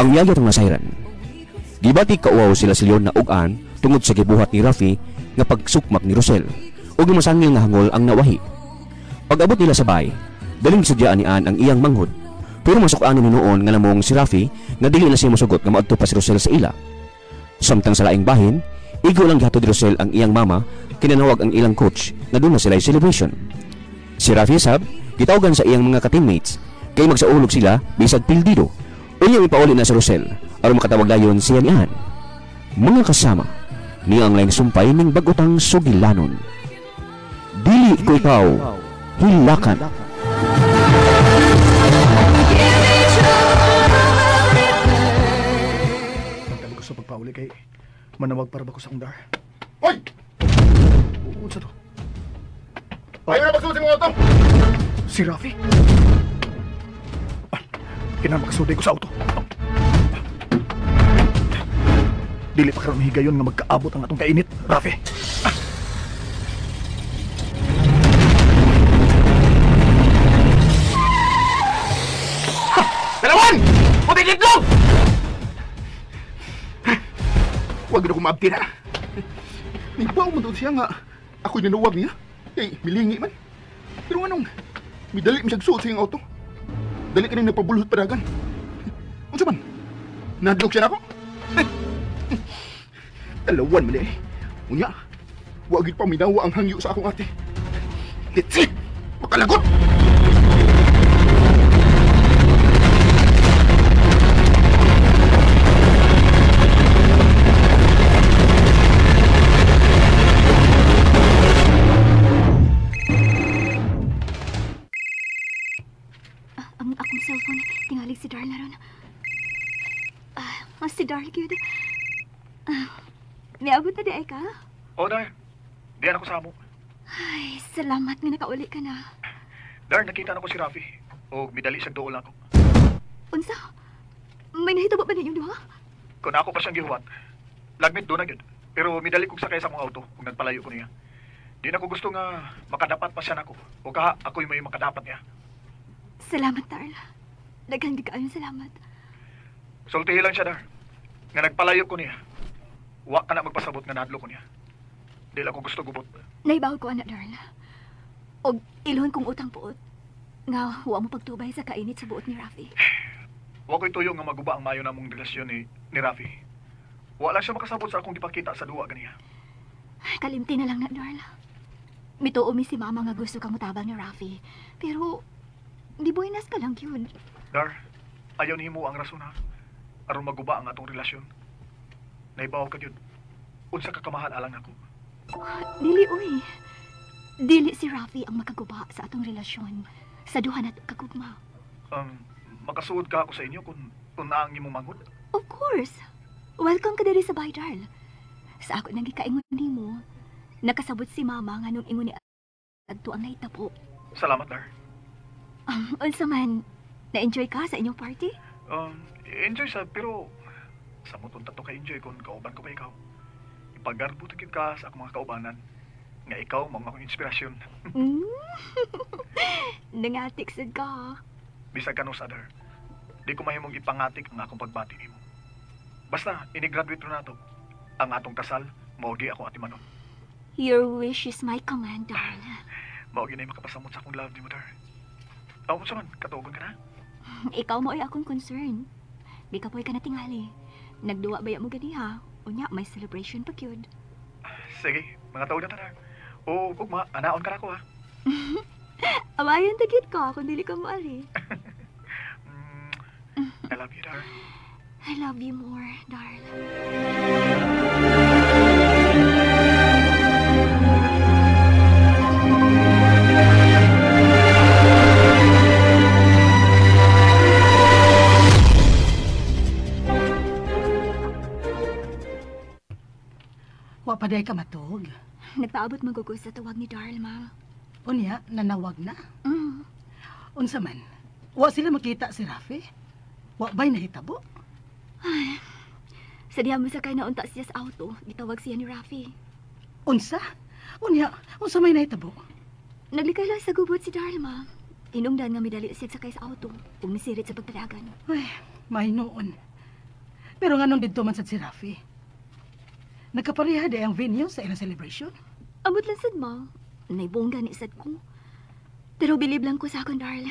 Ang miyagi atong nasayran. Gibati kauwaw sila si Leon na ugan tungod sa gibuhat ni Rafi nga pagsukmak ni Rosel ug masangil nga hangol ang nawahi. Pag-abot nila sa bay, daling sudyaan ni Ann ang iyang manghod. Pero masuk-anon ni noon nga namong si Rafi nga dili na siya mosugot nga maadto pa si Rosel sa ila. Samtang sa laing bahin, igo lang gihatod ni Rosel ang iyang mama, kinanawag ang ilang coach nga doon na sila celebration. Si Rafi sab, gitawagan sa iyang mga ka-teammates kay magsaulog sila bisag pildido. Unya ipauli na si Rosel aron makatawag dayon siya ni Ann. Mga kasama, niya ang laing sumpay ning bag-otang sugilanon. Dili ko ikaw hilakan. Pagkali ko sa pagpauli kay manawag para ba ko sa akong dar? Hoy! Unsa to? Ayaw na pagsulod sa mga auto! Si Rafi? Kinahanglan makasuday ko sa auto. Dili pa karon higayon nga magkaabot ang atong kainit, Rafi. Ha! Dalawan! Puti itlog! Huwag na akong maabti na. Nagbaw mo doon siya nga ako'y nanuwag niya. Eh, milingi man. Pero anong, midali mi siyang suot sa iyang auto. Dali ka nang nagpabulhot padagan. Unsa man? Nadlok siya na ako? Dalawan man eh. Unya, wa gyud pa minawa ang hangyo sa akong ate. Litsi! Makalagot! Ang akong cellphone, tingalig si Darla ron. Si Darla gyud. Miabot na di ay ka? Oh, Dar. Diyan ako sa amo. Ay, salamat nga nakauli ka na. Dar, nakita na ko si Rafi. O, midali siyang duol ako. Unsa? May nahitabo ba ninyong duha? Kung ako pa siyang gihuwat, lagmit doon na gyud. Pero midali kong sakay sa akong auto kung nagpalayo ko niya. Di na ko gusto nga makadapat pa siya nako. O kaha, ako'y may makadapat niya. Salamat, Darla. Daghang di kaayong salamat. Sultihi lang siya, Dar. Nga nagpalayo ko niya. Wa ka na magpasabot nga nadlo ko niya. Di lang ko gusto gubot. Naibaw ko, anak, Darla. Og ilhon kong utang puot. Nga, wa mo pagtubay sa kainit sa buot ni Rafi. Wa ko'y tuyo nga maguba ang mayo namong relasyon ni Rafi. Wa lang siya makasabot sa akong gipakita sa duwa ganiya. Kalimti na lang na, Darla. Mituo mi si Mama nga gusto kang mutabang ni Rafi. Pero, di buenas ka lang yun. Dar, ayaw nihimo ang rason ha. Aron maguba ang atong relasyon. Naibaw ka yun. Unsa ka kamahal alang nako. Dili, uy. Dili si Rafi ang makaguba sa atong relasyon. Sa duha nato kagugma. Makasuod ka ako sa inyo kung naang imong manghod? Of course. Welcome ka diri sa bahay, Darl. Sa ako nang gikaingon nimo, nakasabot si Mama nga nung ingon ni adto ang nahitabo. Salamat, Dar. Unsa man, na-enjoy ka sa inyong party? Enjoy sa, pero sa mutong tato ka enjoy kung kauban ko pa ikaw. Ipagarbo ta gyud ka sa akong mga kaubanan nga ikaw mao akong inspirasyon. Nangatik sad ka. Bisag kanus, Dar. Di ko mahimong ipangatik ang akong pagbati nimo. Basta, ini-graduate na nato. Ang atong kasal, mao gi ako atimanon. Your wish is my command, Darl. Mao gi na makapasamot sa akong love nimo, Dar. Aw, unsa man, katuogon ka na? Ikaw mo ay akong concern. Di ka po'y ka natingali. Nagduwa baya mo ganiha. Unya, may celebration pa gyud. Sige, mga tao na tanar. O, ugma, anaon ka na ko ha. Abayon tagit ko kung dili ka moari. I love you, Dar. I love you more, Darl. Wa pa day ka matug. Nagpaabot magugo sa tawag ni Darl, ma. Unya, nanawag na. Mm. Unsa man, wa sila makita si Rafi? Wa ba'y nahitabo? Ay, sa diha mo sakay na unta siya sa auto, gitawag siya ni Rafi. Unsa? Unya, unsa may nahitabo? Naglikay lang sa gubot si Darl, ma. Inungdan nga midali siya sakay sa auto, ug misirit sa pagdalagan. Ay, may noon. Pero nganong didto man sad si Rafi? Nagkapareha di ang venue sa ilang celebration? Amot lang sad, ma. Naibongga ni sad ko. Pero bilib lang ko sa akong Darl.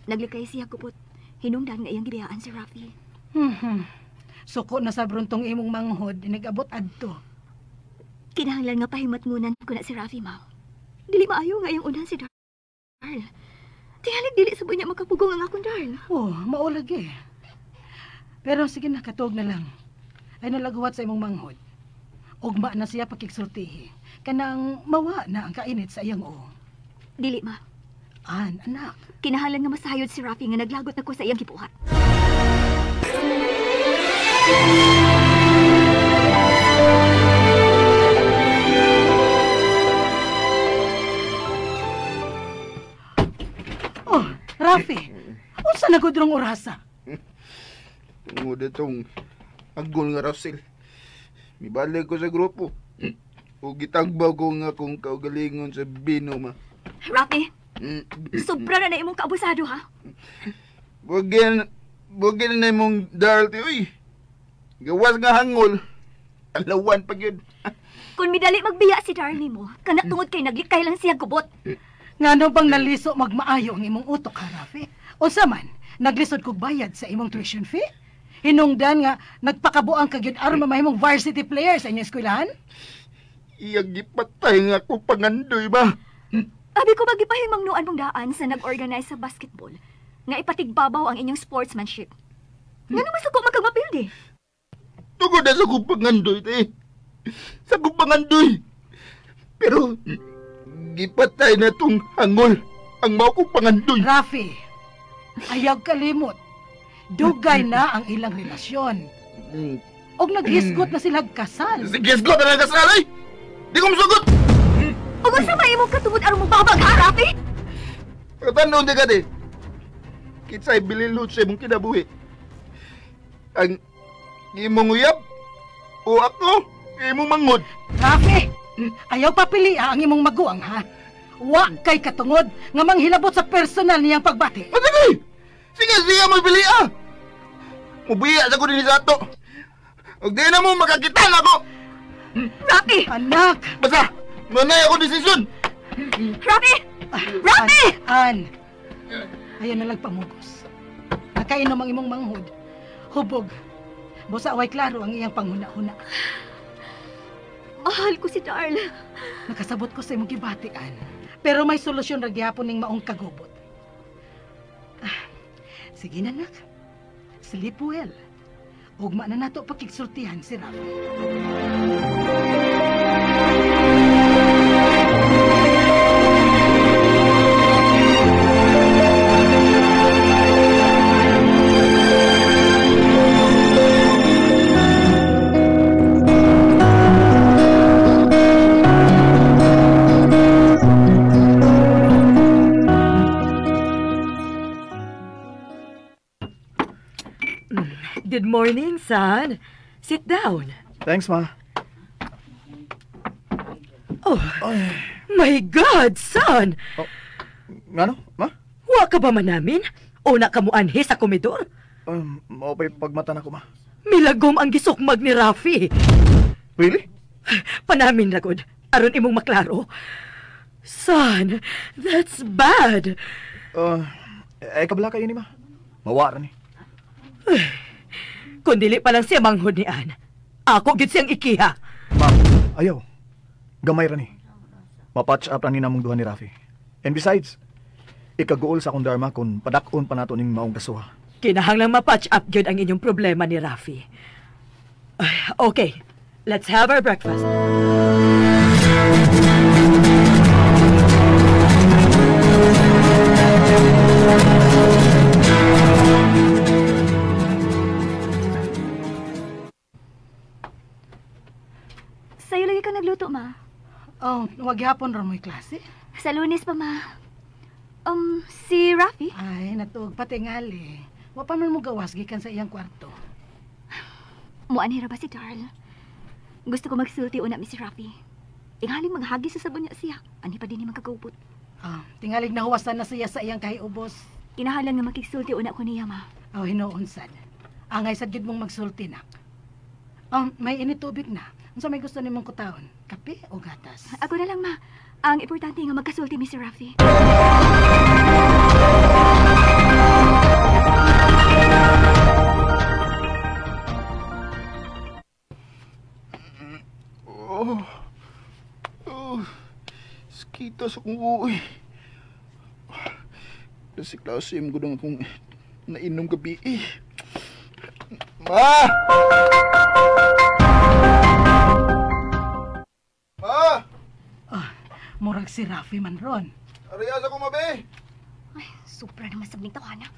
Naglikay siya kupot. Hinungdan nga iyang gibiyaan si Rafi. Suko na sa bruntong imong manghod, nag-abot adto. Kinahanglan nga pahimatngunan ko na si Rafi, ma. Dili maayo nga iyang unahan si Darl. Tingalig dili sa bunya makapugong ang akong Darl. Oh, maulag eh. Pero sige na, katuog na lang. Ay nalaguwat sa imong manghod. Ugma na siya pakigsultihi. Kanang mawa na ang kainit sa iyang uong. Dili, ma. An, anak. Kinahanglan nga masayod si Rafi nga naglagot na ko sa iyang gibuhat. Oh, Rafi. Unsa na gud rong orasa? Tungod itong agol nga Russell. Mibalik ko sa grupo. O gitagbaw ko nga kung kaugalingon sa bino, ma. Rafi, sobra na na imong kaabusado, ha? Bugin na imong Darl, ti, uy. Gawas nga hangol. Alawan pa yun. Kung midali magbiya si Darl nimo, kana tungod kay naglikay lang siya gubot. Ngano bang naliso magmaayo ang imong utok, ha, Rafi? Unsa man, naglisod kog bayad sa imong tuition fee? Hinungdan nga nagpakabuang ka gyud aron mamahimong varsity player sa inyong eskwelahan? Iyang gipatay nga ko pangandoy ba? Abi ko magipahimangnuan mong daan sa nag-organize sa basketball nga ipatigbabaw ang inyong sportsmanship. Ngano masuko man kag mapildi? Tugod na sa kong pangandoy, te. Sa kong pangandoy. Pero gipatay na tong hangol ang mao kong pangandoy. Rafi, ayaw kalimot. Dugay na ang ilang relasyon. Og naghisgot na sila kasal. Sige, hisgot na lang kasal, ay! Di ko musugot! Ug unsa may imong katungod aron mo babag, ha, Rafi? Pagkatanon di ka, di. Kitsay bililot sa imong kinabuhi. Ang imong uyab o ako, imong mangod. Rafi, ayaw papili ang imong maguang, ha? Wa kay katungod nga manghilabot sa personal niyang pagbati. O sige! Sige, sige mo pili, ah! Mubiya sa ko din sa ato. Og di na mo makakita na ako. Rafi! Anak! Basta, manay ako desisyon. Rafi! Rafi! An, ayaw na lang pamugos. Nakainom ang imong manghod. Hubog. Busa way klaro ang iyang panghuna-huna. Mahal ko si Darl. Nakasabot ko sa imong gibatian. Pero may solusyon ra gihapon ning maong kagubot. Ah, sige na, nak. Sleep well. Ugma na nato pakigsultihan si Rafi. Good morning, son. Sit down. Thanks, ma. Oh, my God, son! Oh, ngano, ma? Wa ka ba manamin? O na ka mo anhi sa komedor? Mao pa'y pagmata na ko, ma. Milagom ang gisukmag ni Rafi. Really? Panamin na gud. Aron imong maklaro. Son, that's bad. Kabla kayo ni, ma. Mawa ra ni. Kung dili pa lang siya manghod ni Ann, ako gid siyang ikiha. Ma, ayaw. Gamay ra ni. Mapatch up ra ni namong duha ni Rafi. And besides, ikaguol sa akong dharma kung padak-on pa nato ning maong kasuha. Kinahanglang mapatch up gyud ang inyong problema ni Rafi. Ay, okay, let's have our breakfast. Sa'yo lagi ka nagluto, ma. Oh, wag gihapon ra mo'y klase. Sa Lunes pa, ma. Si Rafi? Ay, natuog patingali. Wa pa man mo gawas gikan sa iyang kwarto. Muanhira ba si Darl? Gusto ko magsulti una, Miss Rafi. Tingaling maghagi sa sabon niya siya. Ani pa din ni magkagubot. Ah, tingalig nahuwasan na siya sa iyang kahiubos. Kinahalan nga makigsulti una ko niya, ma. Oh, hinuon sad. Angay sad gid mong magsulti, nak. May init tubig na. Unsa may gusto nimong kutaon? Kape o gatas? Ako na lang, ma. Ang importante nga magkasulti mi si Rafi. Oh. Oh. Sakita sa akong uoy. Klase-klase mo gudong akong nainom gabi eh. Ma! Ma! Oh, murag si Rafi man ron. Ariyas ako, mabe! Ay, sobra naman sabning tawana.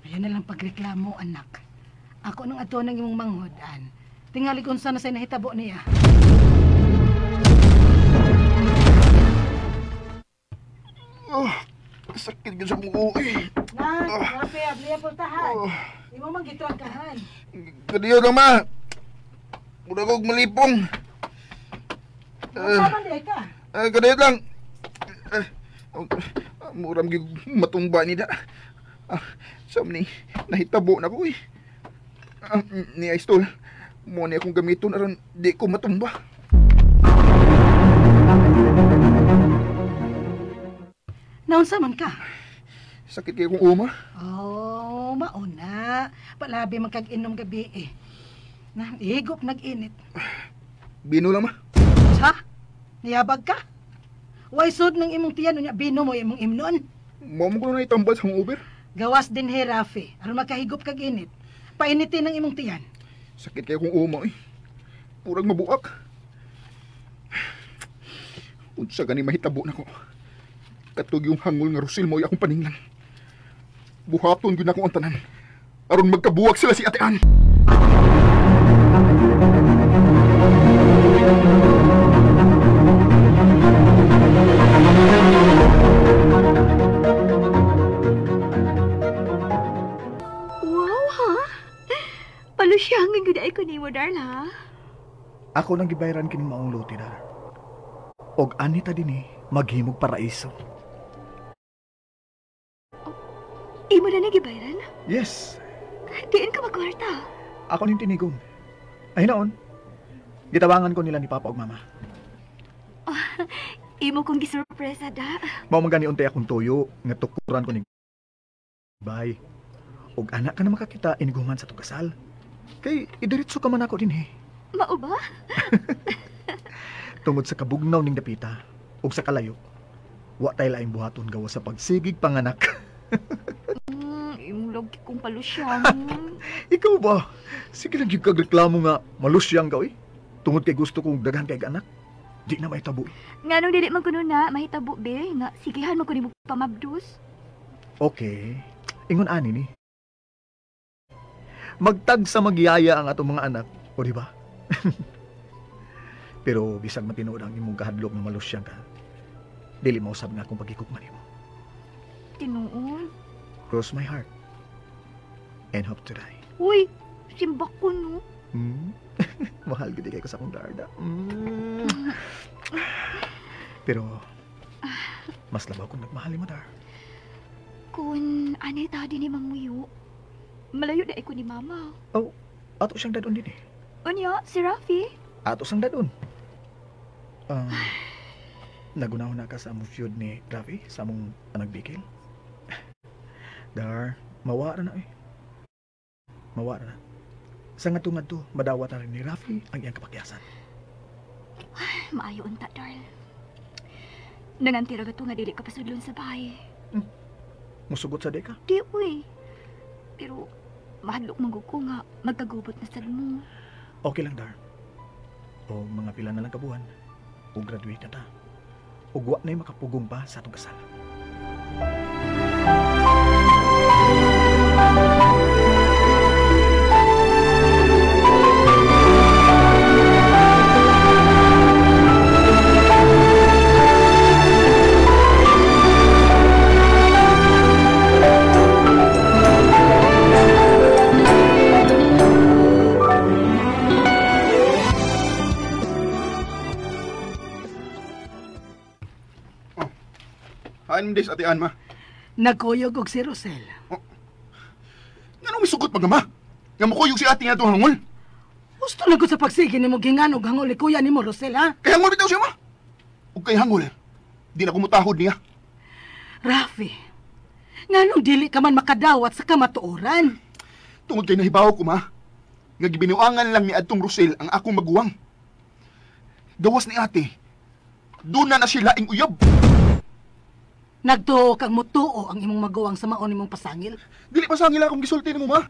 Ayan na lang pagreklamo, anak. Ako nung ato ng imong manghudan. Tingali kung sana sa nahitabo niya. Oh, sakit gyud sa akong uoy. Na, Rafi, abli ang pultahan. Imo man gitrangkahan. Kadiyo lang, ma. Mura kog malipong. Unsa man di ka? Kadiyo lang. Muram gyud matumba ni da. Sa ni nahitabo na ko eh. Ni Aistol, mo ni akong gamiton aron di ko matumba. Naunsa man ka? Sakit kay akong uma. Oh, mauna. Palabi man kag inom gabi eh. Na, higop nag-init. Bino lang, ma. Sa? Niyabag ka? Way sud ng imong tiyan unya bino mo imong imnon. Mo mo ko na itambal sa akong Uber. Gawas din he Rafi, aron makahigop kag init. Painitin ang imong tiyan. Sakit kay akong uma eh. Purag mabuak. Unsa gani mahitabo nako. Katog yung hangol nga Rosel mo akong paninglan. Buhaton gyud nako ang tanan. Aron magkabuwag sila si Ate Ann. Wow, ha? Palusyangan gyud ay ko nimo, Darla. Ako nang gibayran kining maong luti, Dar. Og anita dinhi maghimog paraiso. Imo na nagibayran? Yes. Diin ka magkwarta. Ako ning tinigom. Ay naon. Gitabangan ko nila ni Papa ug Mama. Oh, imo kong gisurpresa da. Mao man gani untay akong tuyo nga tukuran ko ni Bay. Ug anak ka na makakita iniguman sa tong kasal. Kay idiretso ka man ako dinhi. Mao ba? Tungod sa kabugnaw ning dapita ug sa kalayo, wa tay laing buhaton gawa sa pagsigig panganak. Imong lagi kong palusyang. Ikaw ba? Sige lang gyud kag reklamo nga malusyang ka oy. Tungod kay gusto kong daghan kay anak. Di na mahitabo. Nganong dili man kuno na mahitabo be nga sigihan man ko nimo pamabdus. Okay. Ingon ani ni. Magtag sa magyaya ang atong mga anak, o di ba? Pero bisag matinuod ang imong kahadlok nga malusyang ka, dili mausab nga akong pagikugma nimo. Tinuod. Cross my heart and hope to die. Uy, simbak ko no. Mahal gid kay ko sa akong darda. Pero mas labaw kung nagmahal mo, Dar. Kun anay ta din ni Manguyo, malayo na ko ni Mama. Oh, ato siyang dadon din eh. Unya, si Rafi. Ato siyang dadon. Nagunaw na ka sa among feud ni Rafi, sa among anag bikil. Dar, mawara na eh. Mawara na. Sa ngadto-ngadto, madawat na rin ni Rafi ang iyang kapakyasan. Ay, maayo unta, Darl. Nangantira ka to nga dili ka pasudlon sa bahay. Musugot sa di ka? Di, uy. Pero, mahadlok man gud ko nga magkagubot na sad mo. Okay lang, Dar. O mga pila na lang kabuhan, o graduate na ta. O wa na'y makapugong pa sa atong kasal. Hain des Ate Ann, ma. Nagkuyog og si Rosel. Oh. Nganong misugot pa nga, ma? Nga mukuyog si ate nga itong hangol? Gusto na ko sa pagsige nimo gingan og hangol ni kuya nimo Rosel, ha? Kay hangol bitaw siya, ma. Ug kay hangol, di na ko mutahod niya. Rafi, nganong dili ka man makadawat sa kamatuoran? Tungod kay nahibaw ko, ma, nga gibinuangan lang ni adtong Rosel ang akong maguwang. Gawas ni ate, doon na na sila ing uyab. Nagtuo kang mutuo ang imong maguwang sa maon nimong pasangil. Dili pasangil akong gisulti nimo, ma.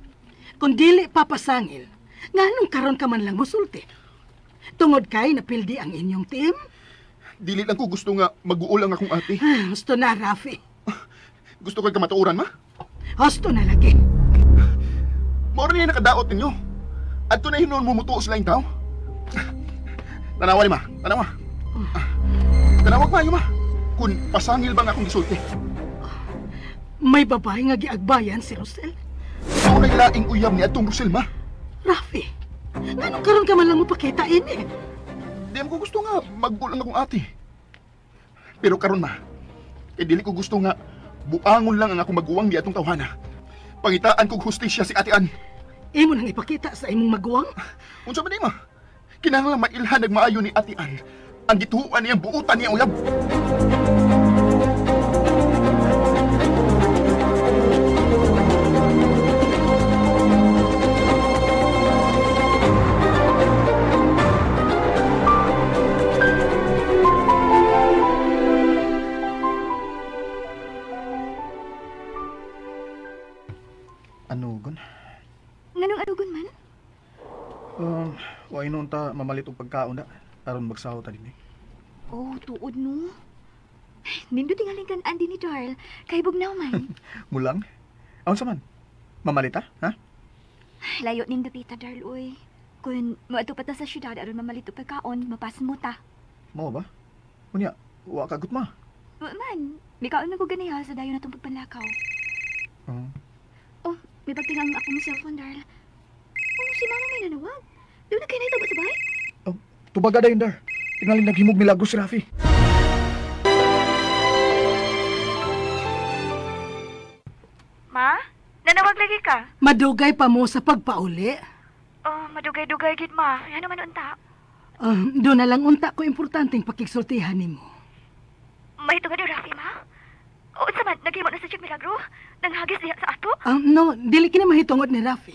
Kung dili pa pasangil, nganong karon ka man lang musulti? Tungod kay napildi ang inyong team? Dili lang ko gusto nga mag-uol ang akong ate. Gusto na, Rafi. Gusto kay kamatuoran, ma? Husto na lagi. Mao niya nakadaot ninyo. Adto na hinuon mo mutuo sa laing tao. Tanawa ni ma, tanawa. Tanawag maayo, ma. Kung pasangil ba nga akong gisulti. May babae nga giagbayan si Rosel. Mao na laing uyab ni atong Rosel, ma. Rafi, nganong karon ka man lang mo pakita ini? Di ko gusto nga mag-uol ang akong ate. Pero karon, ma, kay dili ko gusto nga buangon lang ang akong maguwang ni atong tawhana. Pangitaan kog hustisya si Ate Ann. Imo nang ipakita sa imong maguwang? Unsa man ni, ma? Kinahanglan mailhan nagmaayo ni Ate Ann ang gituoan niyang buutan niya uyab. Anugon? Nganong anugon man? Wa noon ta mamalit og pagkaon na aron magsaho ta dinhi. Oh, tuod no. Nindot tingaling kan andi ni Darl. Kay bugnaw man. Mulang? Aon sa man? Mamalit ta, ha? Layo ning dapita, Darl, uy. Kun moadto pa ta sa syudad aron mamalit og pagkaon, mapasan mo ta. Mao ba? Unya, wa ka gutma. Wa man. Mikaon na ko ganiha sa dayon natong pagpanlakaw. Oh, may pagtingang akong cellphone, Darl. Oh, si mama may nanawag. Doon na kayo nahitabo sa bahay? Oh, tubaga dayon, Dar. Tingaling naghimog milagro si Rafi. Ma? Nanawag lagi ka? Madugay pa mo sa pagpauli. Oh, madugay-dugay gid, ma. Ano man unta? Doon na lang unta ko importanteng pakigsultihan nimo. Mahitungod ni Rafi, ma? O, unsa man, naghimo na sa Chick Milagro? Nanghagis diha sa ato? No, dili kini mahitungod ni Rafi.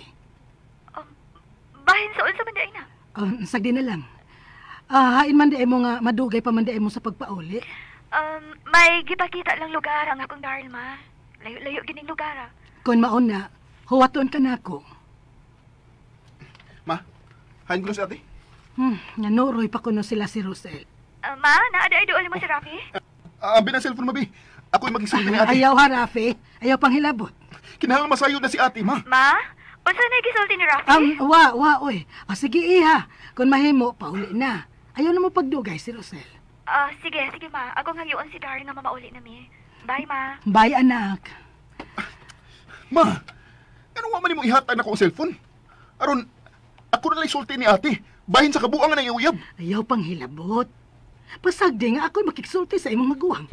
Bahin sa unsa man di na? Sagdi na lang. Hain man di mo nga madugay pa man di mo sa pagpauli. May gipakita lang lugar ang akong Darl, ma. Layo-layo gining lugar, ah. Kung maon na, huwaton ka na ako. Ma, hain ko na si ate. Nanuroy pa kuno sila si Rosel. Ma, naada ay dool mo si Rafi? Abi ng cellphone, mabi. Ako'y magisulti ni ate. Ayaw ha, Rafi. Ayaw pang hilabot. Kinahanglan masayo na si ate, ma. Ma, unsa na gisulti ni Rafi? Wa, oy. O, sige, iha. Kung mahimo, pauli na. Ayaw na mo pagdugay si Rosel. Sige, sige, ma. Ako nga yun si Darl nga mamauli na mi. Bye, ma. Bye, anak. Ma, ano nga man mo ihatag na ko ang cellphone? Aron, ako na lang sulti ni ate. Bahin sa kabuangan ng iyuyab. Ayaw pang hilabot. Pasagdi nga ako'y makiksulti sa imong maguwang.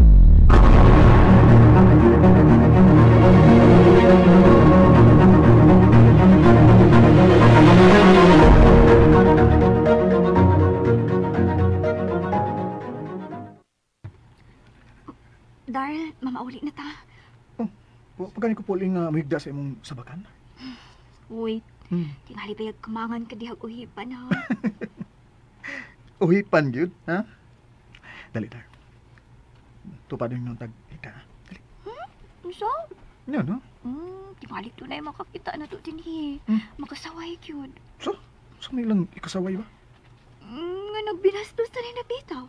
Darl, mamauli na ta. Oh, wa pa gani ko puling muhigda sa imong sabakan. Wait, tingali ba yung kumangan ka dihag uhipan, ha? Uhipan gyud, ha? Dali, Dar. Tupad yung nung tag-ita. Dali. So? Yan, no? Tingali tunay makakita na to dinhi. Makasaway gyud. So? So may lang ikasaway ba? Nga nagbinastos na rin na bitaw.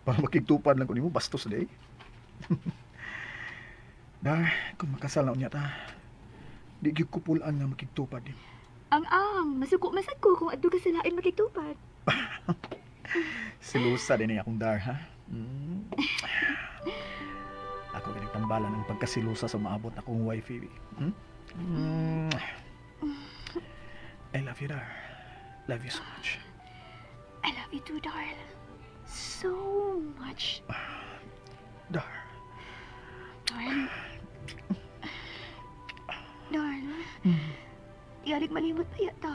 Para makigtupad lang ko nimo, bastos day. Dar, kung makasal na unya ta, di gyud ko pulaan nga makigtupad din. Ang, masuko masad ko kung adto ka sa lain makigtupad. Silusa din akong dar, ha? Ako ginagtambalan ang pagkasilusa sa maabot akong wifey. I love you, Dar. Love you so much. I love you too, Darl. So much. Dar. Darl. Darl. Yalig malimot pa yata.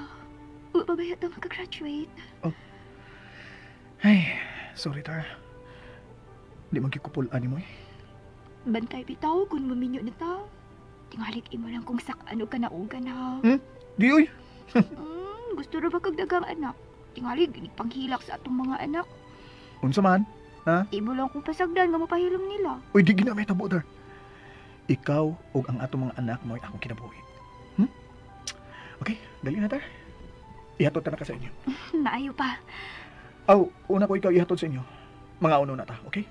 pa ba ito makagraduate? Oh. Ay, sorry, Tar. Di man kikupulaan mo eh. Bantay bitaw kung maminyo na ta. Tingalik imo lang kung sak-ano ka naugan ha. Hmm? Di oy. Gusto ra ba kag dagang anak? Tingali, ginipanghilak sa atong mga anak. Unsa man? Ha? Imo lang kung pasagdan nga mapahilom nila. Uy, di ginamay tabo, Dar. Ikaw ug ang atong mga anak mo'y akong kinabuhi. Hmm? Okay, dali na, Dar. Ihatod ta na ka sa inyo. Maayo pa. Aw, una ko ikaw ihatod sa inyo. Mga uno na ta, okay?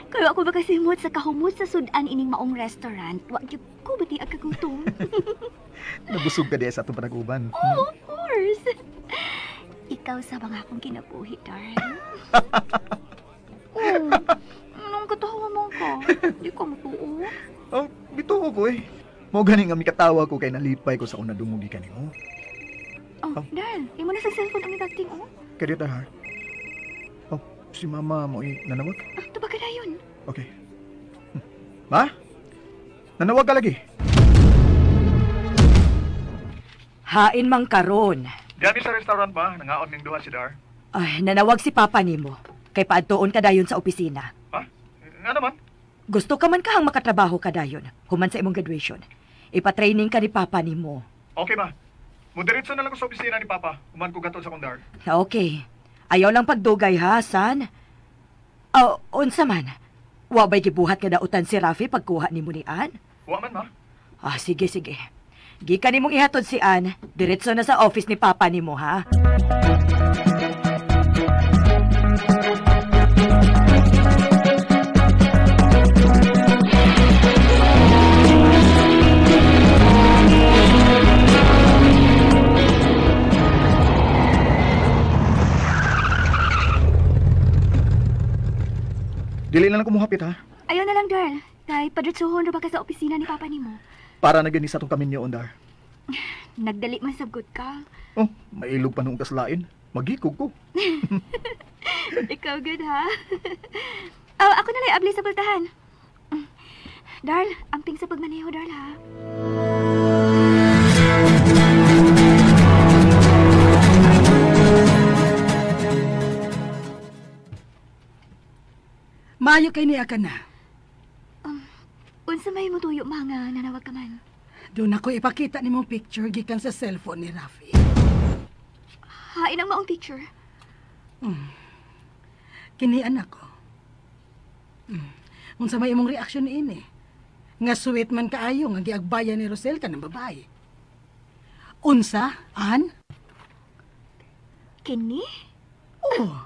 Kaya ako ba kasimot sa kahumot sa sudan ining maong restaurant? Wa gyud ko bati ag kagutom. Nabusog ka di sa atong panaguban. Oh, of course. Ikaw sa mga akong kinabuhi, darling. Oh, anong katawa mo ka? Di ka matuo. Oh, bituo ko eh. Mo gani nga mikatawa ko kay nalipay ko sa una dumugi kanimo. Oh, Darl, imo na sa cellphone ang ibagting, oh. Kaya dito, ha? Oh, si mama mo ay nanawag? Ah, tubag ka na yun. Okay. Ma? Nanawag ka lagi? Hain mang karon. Diyan sa restaurant ba? Nangaon ning duha si Dar. Ay, nanawag si Papa nimo. Kay paadtoon ka dayon sa opisina. Ha? Nga naman? Gusto ka man kahang makatrabaho ka dayon, human sa imong graduation. Ipa-training ka ni Papa nimo. Okay, ma. Mudiretso na lang ko sa opisina ni Papa. Human ko gatol sa kong Dar. Okay. Ayaw lang pagdugay ha, san. Oh, unsa man. Wa ba'y gibuhat nga dautan si Rafi pagkuha nimo ni Ann? Wa man, ma. Ah, sige, sige. Gikan nimong ihatod si Ann, diretso na sa office ni Papa nimo, ha? Dili na lang kumuhapit, ha? Ayaw na lang, Darl. Kay padretsuhon ra ba ka sa opisina ni Papa nimo? Para na gani sa atong kaminyo, Dar. Nagdali man sabgot ka. Oh, mailog pa noong kaslain. Magikog ko. Ikaw good, ha? Oh, ako na lang abli sa pultahan. Darl, amping sa pagmaneho, Darl, ha? Maayo kay niya ka na. Unsa may mutuyo mga nanawag ka man? Doon ako ipakita ni mong picture gikan sa cellphone ni Rafi. Hain ang maong picture. Kini anak ko. Unsa may imong reaksyon niini? Nga sweet man kaayo nga giagbayan ni Rosel ka ng babae. Unsa, An? Kini? Oo.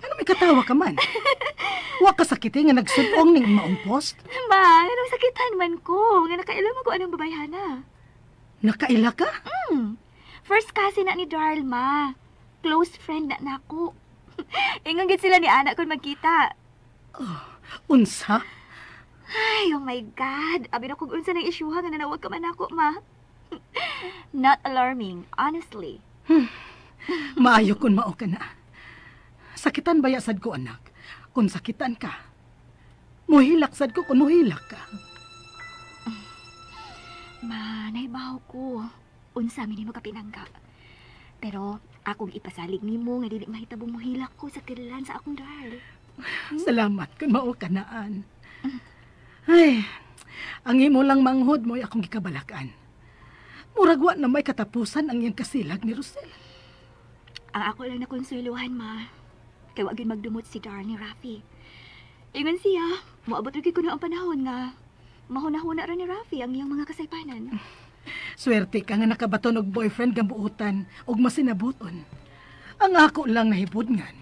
Ano may katawa ka man? Wa ka sakiti nga nagsudong ning maong post? Ma, anong sakitan man ko? Nga nakailam ko anong babayhana. Nakaila ka? First cousin na ni Darl, ma. Close friend na nako. Ingon gid sila ni anak kung magkita. Oh, unsa? Ay, oh my God. Abi na kung unsa nang isyuha nga nanawag ka man ako, ma. Not alarming, honestly. Maayo kun mao ka na. Sakitan baya sad ko, anak? Kung sakitan ka. Muhilak sad ko kung muhilak ka. Ma, naibaw ko. Unsa mi nimo kapinangga. Pero akong ipasalig nimo nga dili mahitabong muhilak ko sa kirilan sa akong Darl. Salamat kun mao ka naan. Ay, ang imo lang manghod mo'y akong gikabalakan. Murag wa na may katapusan ang iyang kasilag ni Rosel. Ang ako lang nakonsweluhan, ma. Kay wa gyud magdumot si Darl ni Rafi. Ingon siya, moabot ra gyud kuno ang panahon nga mahuna-huna ra ni Rafi ang iyang mga kasaypanan. Swerte ka nga nakabaton og boyfriend nga buotan og masinabuton. Ang ako lang nahibudngan.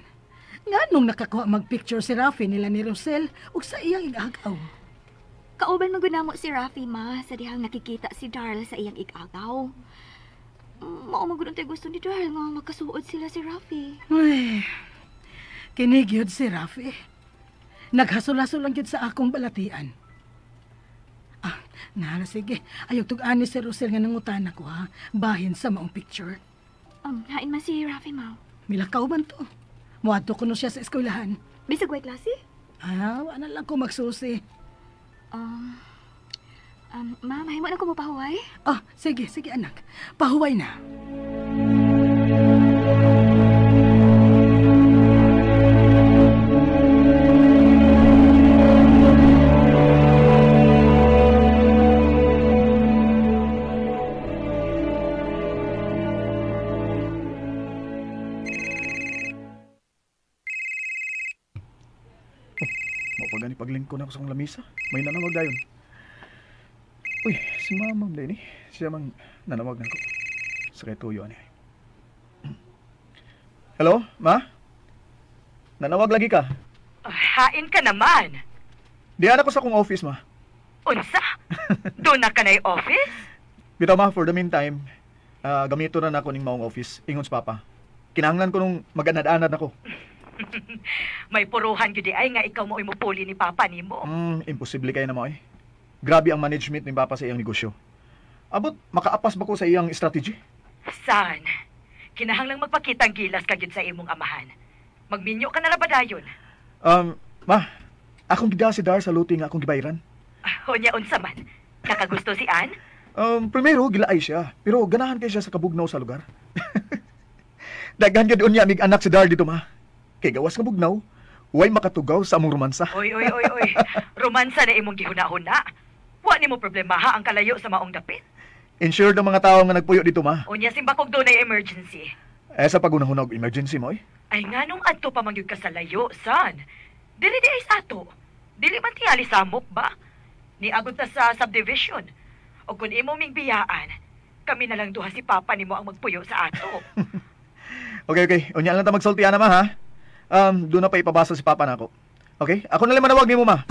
Nganong nakakuha magpicture si Rafi nila ni Rosel ug sa iyang igagaw. Kauban man gud namo si Rafi, ma, sa dihang nakikita si Darl sa iyang igagaw. Mao man gud untay gusto ni Darl nga magkasuod sila si Rafi. Ay, kini gyud si Rafi. Naghasol-hasol lang gyud sa akong balatian. Na, sige. Ayaw tug-ani si Rosel nga nangutan ako, ha? Bahin sa maong picture. Hain man si Rafi, ma. Milakaw man to. Muadto ko no siya sa eskwelahan. Bisag way klase? Ah, wala lang ko magsusi. Ma, mahimo na ko mo pahuway? Oh, sige, sige anak. Pahuway na. Mapagani paglingkon ako sa akong lamisa. May nanawag dayon. Uy, si mamang din eh. Siya mang nanawag na ako. Sa kay tuyo ani. Hello, ma? Nanawag lagi ka? Hain ka naman. Diyan ako sa akong office, ma. Unsa? Doon na ka na office? Bitaw, ma, for the meantime, gamito na nako ning maong office. Ingon sa papa. Kinahanglan ko nung mag-anad-anad ako. May puruhan gyud ay nga ikaw mo'y mupuli ni papa nimo. Imposible kayo na mo eh. Grabe ang management ni papa sa iyang negosyo. Abot, makaapas ba ko sa iyang strategy? San? Kinahanglang magpakitang gilas ka gyud sa imong amahan. Magminyo ka na ra ba dayon? Ma, akong gida si Dar sa luti nga akong gibayran. Unya unsa man? Nakagusto si Ann? Primero, gilaay siya. Pero ganahan kay siya sa kabugnaw sa lugar. Daghan gyud unya mig anak si Dar dito, ma. Kay gawas nga bugnaw, way makatugaw sa among romansa. Oy, oy, oy, oy. Romansa na imong gihuna-huna. Wa nimo problema ha ang kalayo sa maong dapit. Insured ang mga tao nga nagpuyo dito, ma. Unya simbakog dunay emergency. Eh, sa pagunahuna og emergency mo, eh. Ay nganong adto pa man gyud ka sa layo, san? Dili di ay sa ato. Dili man tingali samok ba? Niagod ta sa subdivision. O kung imo ming biyaan, kami na lang duha si papa nimo ang magpuyo sa ato. Okay, okay. Unya lang ta magsulti ana, ma, ha? Doon na pa ipabasa si papa nako. Okay? Ako na lang manawag nimo, ma.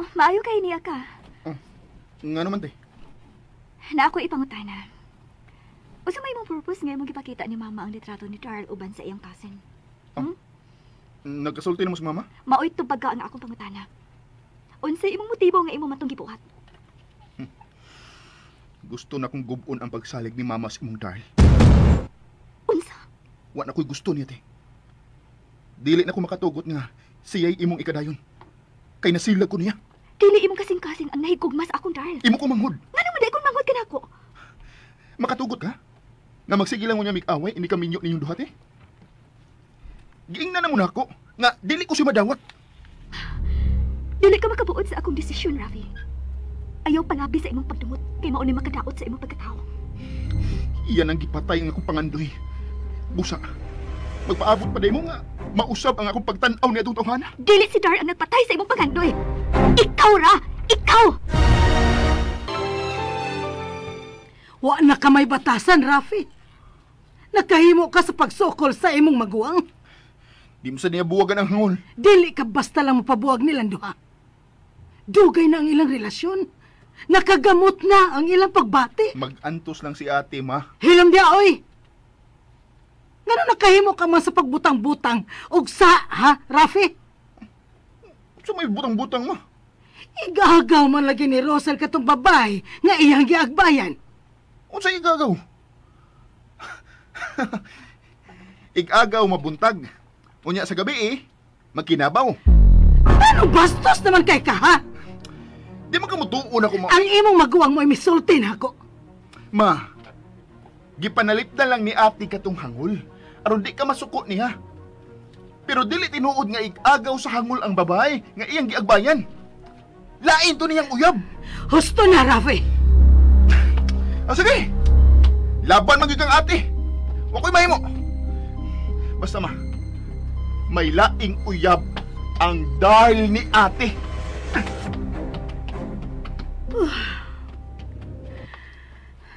Oh, maayo kay niya ka. Nga naman, te. Na ako ipangutana. Unsa may imong purpose nga imong gipakita ni mama ang litrato ni Darl uban sa iyang cousin? Nagkasulti na mo sa mama? Maoy tubag ka ang akong pangutana. Unsay imong motibo nga imo matong gibuhat? Gusto na kong gubon ang pagsalig ni mama sa imong Darl. Unsa? Wa na ko'y gusto niya, te. Dili na ko makatugot nga siya'y imong ikadayon. Kay nasilag ko niya. Dili imong kasing-kasing ang nahigugma sa akong Darl. Imo ko manghod. Ngano man dai kung manghod ka nako? Makatugot ka? Nga magsige lang mo niya mig-away, ini ka minyo ninyong duha, te. Giingnan na mo nako nga dili ko si madawat. Dili ka makabuot sa akong desisyon, Rafi. Ayaw palabi sa imong pagdumot kay mao ni makadaot sa imong pagkatao. Iyan ang gipatay ang akong pangandoy. Busa, magpaabot pa mo nga mausab ang akong pagtan-aw ni atong tawhana. Dili si Dar ang nagpatay sa imong pangandoy. Ikaw ra! Ikaw! Wa na ka may batasan, Rafi. Nakahimo ka sa pagsukol sa imong maguwang. Di mo sa niya buwagan ang hangol. Dili ka basta lang mapabuwag nilang duha. Dugay na ang ilang relasyon. Nakagamot na ang ilang pagbati. Mag-antos lang si ate, ma. Hilom dia, oy! Ngano nakahimo ka man sa pagbutang-butang og sa, ha, Rafi? Sa may butang-butang, ma. Igagaw man lagi ni Rosel katong babae nga iyang giagbayan. Unsa igagaw? Igagaw mabuntag. Unya sa gabi eh, magkinabaw. Ano bastos naman kay ka, ha? Di man kamutuon ako, ma. Ang imong maguwang mo ay misulti na ako. Ma, gipanalit na lang ni ate katong hangol. Aron di ka masuko niya. Pero dili tinuod nga igagaw sa hangol ang babae nga iyang giagbayan. Lain to niyang uyab. Husto na, Rafi. Ah, sige. Laban man gyud kang ate. Wa ko'y mahimo. Basta ma, may laing uyab ang dahil ni ate.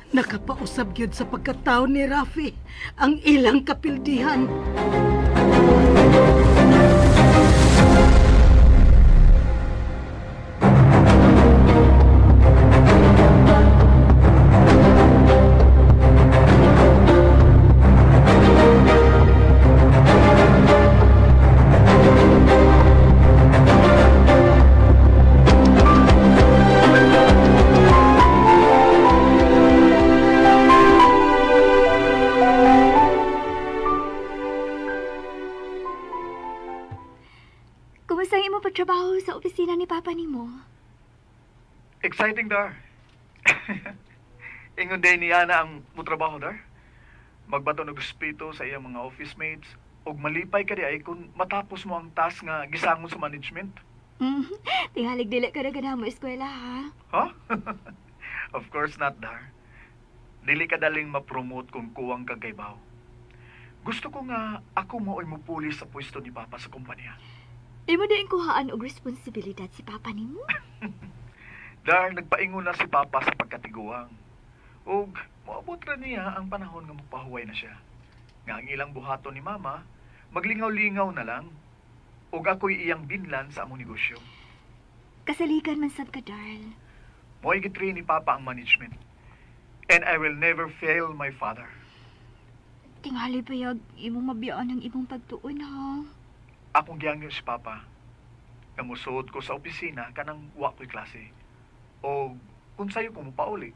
Nakapausab gyud sa pagkatao ni Rafi ang ilang kapildihan. Kumusta ang imong pagtrabaho sa opisina ni Papa nimo? Exciting, Dar. Ingon day niya na ang mutrabaho, Dar. Magbato ng respeto sa iyang mga office mates ug malipay ka di ay kung matapos mo ang task nga gisangon sa management. Tingalig dili ka na ganahan mo eskwela, ha? Huh? Of course not, Dar. Dili ka daling ma-promote kung kuwang kag kaybaw. Gusto ko nga ako mo ay mupuli sa pwesto ni Papa sa kumpanya. Imo din kuhaan og responsibilidad si Papa nimo. Dar, nagpaingon na si Papa sa pagkatiguang. Ug moabot ra niya ang panahon nga magpahuway na siya. Nga ang ilang buhaton ni Mama, maglingaw-lingaw na lang. Ug ako'y iyang binlan sa among negosyo. Kasaligan man sab ka, Darl. Mo'y gitrain ni Papa ang management. And I will never fail my father. Tingali bayag, imong mabiyaan ang imong pagtuon, ha? Akong giyangyo si Papa. Nga musuod ko sa opisina kanang wa ko'y klase. O kung sayo ko mopauli.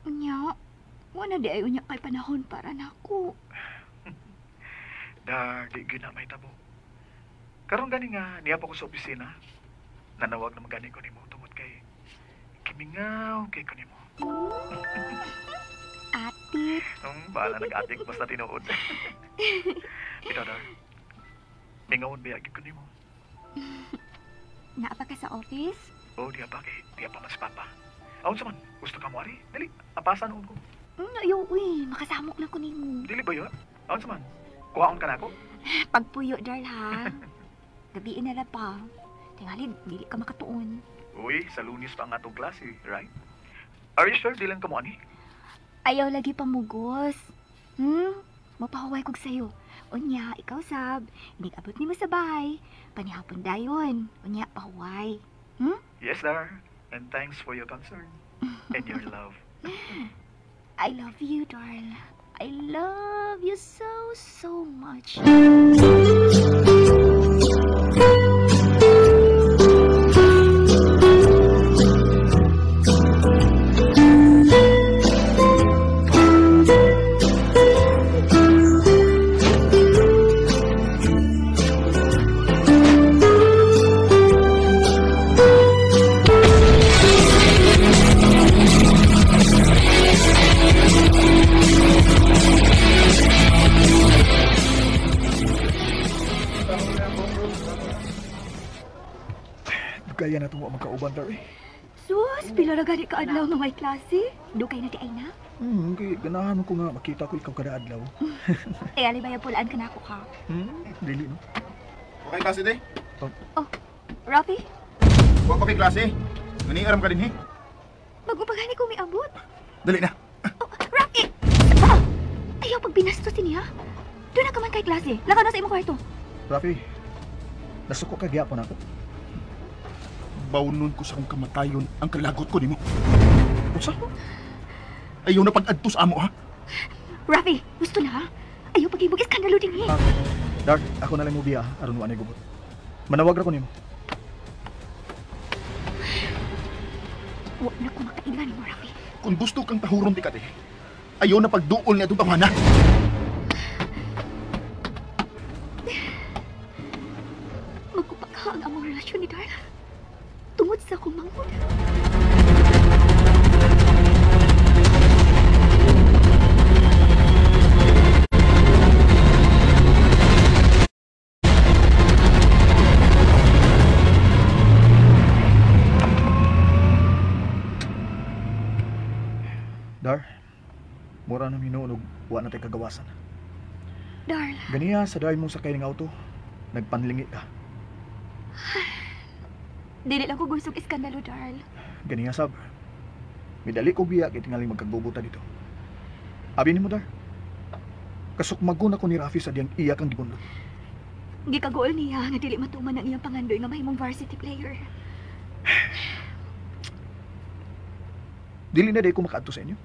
Unya, wala di ay unya kay panahon para nako. Dar, di gyud na may tabo. Karon gani nga niya pa ko sa opisina. Nanawag naman gani ko nimo tungod kay kimingaw kay ko nimo. Atik. Bahala nag-atik basta tinuod. Ito, Dar. Mingawon ba ko nimo? Naa pa ka sa office? Oh, diya pa kay diya pa man si Papa. Aon sa man, gusto ka mo ari? Dili, apasan noon ko. Ayaw, uy, makasamok na ko nimo. Dili ba yun? Aon sa man, kuhaon ka na ako? Pagpuyo, Darl, ha? Gabiin na lang pa. Tingali, dili ka makatuon. Uy, sa Lunes pa ang atong klase, right? Are you sure di lang ka mo ani? Ayaw lagi pamugos. Mapahuway kog sayo. Unya, ikaw sab, inig-abot nimo sa bahay. Panihapon dayon. Unya, pahuway. Yes, Dar. And thanks for your concern and your love. I love you, Darl. I love you so, so much. Kaya na itong magkauban, Dar, eh. Sus, pila ra gani ka adlaw nga may klase. Dugay na di ay na. Kay ganahan ko nga makita ko ikaw kada adlaw. Eh, alay ba pulaan ka na ako ka? Dili, no? Okay, klase, de. Oh, Rafi? Wa pa kay klase. Naniaram ka din, he? Mag-upagani ko miabot. Dali na. Oh, Rafi! Ah! Ayaw pag binastos niya. Doon na ka man kay klase. Lakaw na sa imong kwarto. Rafi, nasuko ka gyapon ako. Bawnon ko sa kong kamatayon ang kalagot ko nimo. Usa? Ayaw na pag-adto sa amo, ha? Rafi, gusto na, ha? Ayaw pag-ibog iskandalo din, eh. Dark, ako na lang mo biya, aron wa na gubot. Manawag ra ko nimo. Wa na ko makaila nimo, Rafi. Kung gusto kang tahuron di ka, de. Ayaw na pagduol niya itong tawana. Magkupakha ang among relasyon ni Darla. Tungod sa akong manghod. Dar, mura na minunog, wa na tay kagawasan. Darla. Ganiya, sa dahil mong sakay ng auto, nagpanlingi ka. Dili lang ko gustong iskandalo, Darl. Ganiya, sab. Midali ko biya kay tingaling magkagbubuta dito. Abi nimo, Dar. Kasukmagon ako ni Rafi sa diyang iya kang gibunlot. Gikagool niya nga dili matuman ang iyang pangandoy nga mahimong varsity player. Dili na day ko makaadto sa inyo.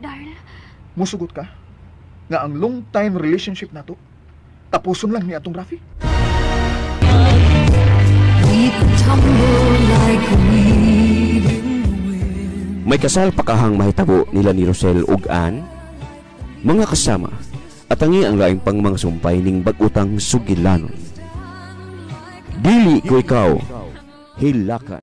Darl, Musugot ka nga ang long time relationship nato tapuson lang ni atong Rafi. May kasal pa kahang mahitabo nila ni Rosel ug Ann. Mga kasama, Atangi ang laing pang mga sumpay ning bag-utang sugilanon. Dili ko ikaw, hilakan.